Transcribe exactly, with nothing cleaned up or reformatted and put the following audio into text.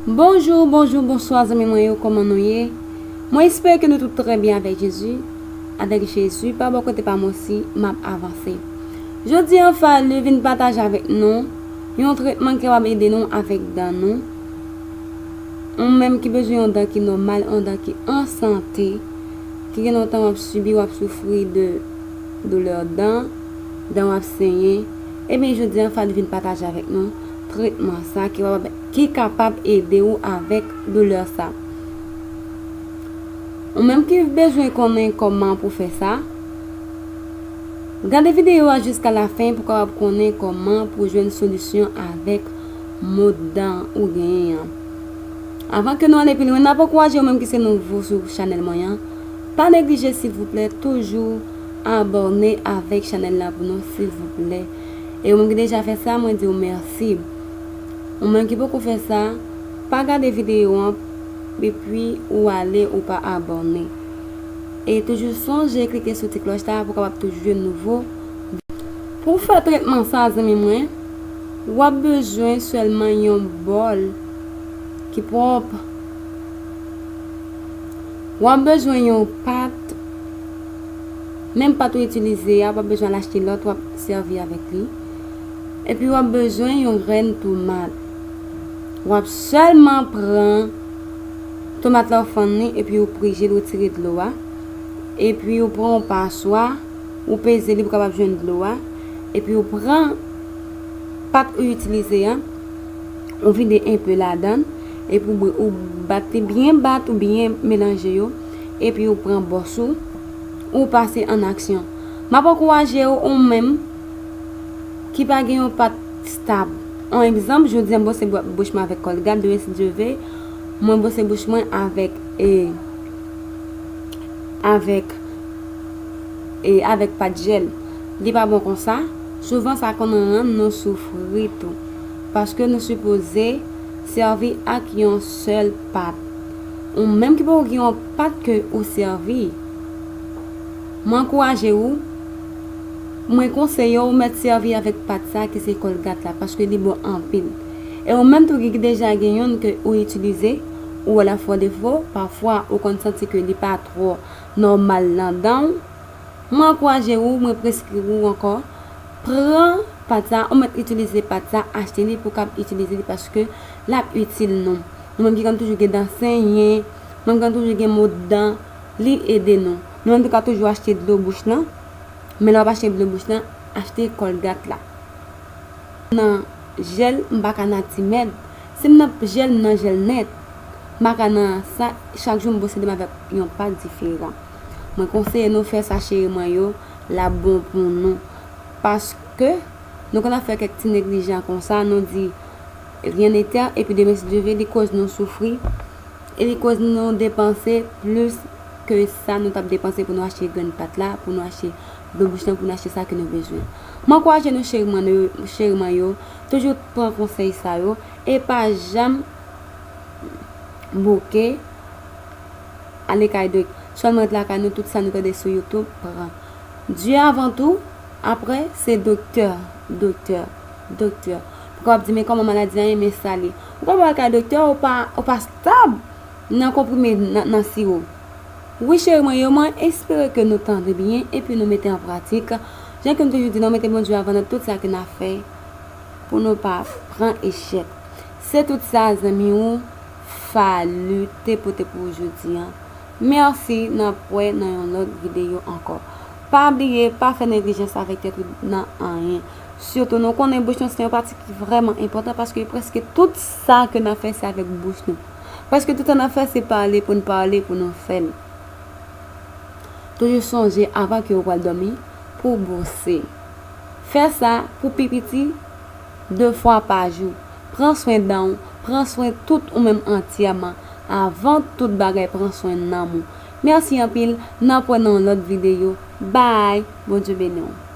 Bonjou, bonjou, bonswa zanmi mwen yo, kòman nou ye? Mwen espere ke nou tout trè byen avèk Jezi. Avèk Jezi, pa bò kote pa m osi, m ap avanse. Jodi an, Falu vin pataje avèk nou yon tretman ki kapab ede nou avèk dan nou. Ou menm ki bezwen yon dan ki nòmal, yon dan ki an sante, ki gen lontan w ap sibi, w ap soufri de doulè dan, dan w ap senyen, ebyen, jodi an, Falu vin pataje avèk nou tretman sa ki kapab, ki kapab ede w avèk doulè sa. Ou menm ki bezwen konnen kòman pou fè sa, gade videyo a jiska lafen pou kapab konnen kòman pou jwenn solisyon avèk mo dan ou genyen an. Avan ke nou ale pi lwen, n ap ankouraje ou menm ki se nouvo sou chanèl mwen an, pa neglije silvouplè toujou abòne avèk chanèl la pou nou silvouplè. E ou menm ki deja fè sa, mwen di w mèsi. Ou menm ki poko fè sa, pa gade videyo an epi ou ale ou pa abòne. E toujou sonje klike sou ti klòch la pou w kapab toujou jwenn nouvo. Pou w fè tretman sa, zanmi mwen, w ap bezwen sèlman yon bòl ki pwòp. W ap bezwen yon pat, menm pat ou itilize a, w ap bezwen al achte lòt, w ap sèvi avèk li. Epi w ap bezwen yon grenn tomat. W ap sèlman pran tomat la, ou fann li, epi ou prije l, ou tire dlo a. Epi ou pran yon paswa, ou peze li pou w kapab jwenn dlo a. Epi ou pran pat ou itilize a, ou vide enpe ladan l, epi ou, ou bat li byen bat, ou byen melanje yo, epi ou pran bwòs ou, ou pase an aksyon. M ap ankouraje w, ou menm ki pa gen yon pat stab. Yon egzanp, jodi a m bwose bwòs mwen avèk Colgate, demen si Dye vle, mwen bwose bouch mwen avèk, e, avèk, e, avèk pat jèl. Li pa bon konsa. Souvan sa konn rann nou soufri tou. Paske nou sipoze sèvi ak yon sèl pat. Ou menm ki poko gen yon pat ke ou sèvi, mwen ankouraje ou, mwen konseye w mèt sèvi avèk pat sa ki se Colgate la, paske li bon anpil. E ou menm tou ki deja gen youn ke ou itilize, ou wè l ap fè w defo, pafwa ou konn santi ke li pa twò nòmal nan dan w, mwen ankouraje ou, mwen preskri ou ankò, pran pat sa, ou mèt itilize pat sa, achte li pou w kab itilize li paske l ap itil nou. Nou menm ki konn toujou gen dan senyen, nou menm ki konn toujou gen mo dan, li ede nou. Nou menm ki ka toujou achte dlo bouch lan, men lè w ap achte dlo bouch lan, achte Colgate la. Nan jèl, m pa ka nan Timed. Si m nan jèl, m nan jèl nèt. M pa ka nan sa, chak jou m bwose dan m avèk yon pat diferan. Mwen konseye nou fè sa, cheri mwen yo, l ap bon pou nou. Paske nou konn ap fè kèk ti neglijan konsa, nou di rien n'est terre, epi demen si Dye vle, li koz nou soufri. E li koz nou depanse plis ke sa nou t ap depanse pou nou achte grenn pat la, pou nou achte dlo bouch lan, pou nou achte sa ke nou bezwen. Mwen ankouraje nou, cheri mwen yo, cheri mwen yo, toujou pran konsèy sa yo e pa janm bouke ale kay doktè. Sèlman ret lakay nou, tout sa nou tande sou YouTube, pran. Dye avan tou, apre se doktè, doktè, doktè. Pou kapab di, men kòman maladi a ye, men sa li. Ou kapab al kay doktè, ou pa, ou pa stab nan konprime, nan, nan siwo. Wi, cheri mwen yo, mwen espere ke nou tande byen epi nou mete an pratik. Jan ke m toujou di, nou mete Bondye avan nan tout sa ke n ap fè pou nou pa pran echèk. Se tout sa, zanmi ou, Falu te pote pou ou jodi an. Mèsi, n ap wè nan yon lòt videyo ankò. Pa bliye, pa fè neglijans avèk tèt ou nan anyen. Sitou, nou konnen bouch nou se yon pati ki vrèman enpòtan paske prèske tout sa ke n ap fè se avèk bouch nou. Prèske tout sa n ap fè se pale pou n pale, pou nou fè l. Toujou sonje avan ke ou pral dòmi pou w bwose. Fè sa pou pi piti de fwa pa jou. Pran swen dan w, pran swen tout ou menm antyèman. Avan tout bagay, pran swen nanm ou. Mèsi anpil, n ap wè nan yon lòt videyo. Bye! Bondye beni w.